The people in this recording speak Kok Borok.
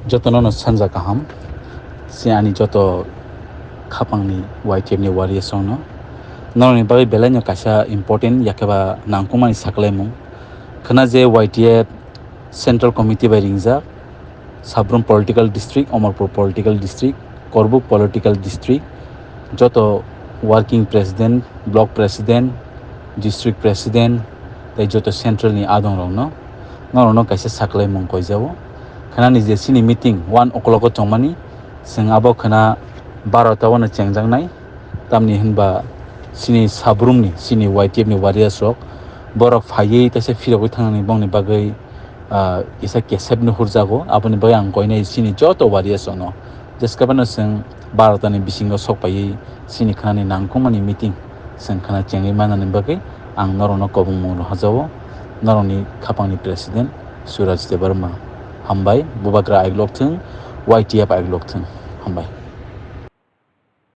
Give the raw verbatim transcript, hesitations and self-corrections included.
Jotono no sanja kaham, si ani joto khapangni Y T F ni warriors rokno. Norokni bagwi belaino kaisa important yakhe ba nangkukmani saklaimung. Khwna je Y T F Central Committee bai ringjak, Sabrum Political District, Omorpur Political District, Korbuk Political District, joto Working President, Block President, District President, tei joto Central ni adong rokno, norokno kaisa saklaimung koijao. Khwnani je chini meeting one o'clock o tongmani, chwng abo khwna barota o no chengjaknai, tamni hinba chini Sabrumni, chini Y T F ni warriors rok, borok phaiwi kaisa phirogwi thangnani bongni bagwi, ah, kisa kesep no hurjago, aboni bagwi ang koinai chini joto warriors rokno. Jeskabano chwng barota ni bisingo sok paiwi chini khwnani nangkukmani meeting chwng khwna chengwi manani bagwi ang norokno kobongmung rohorjao. Norokni khapangni President Suraj Debbarma. Hambai, Bubagra aiglok thung, Y T F aiglok thung. Hambai.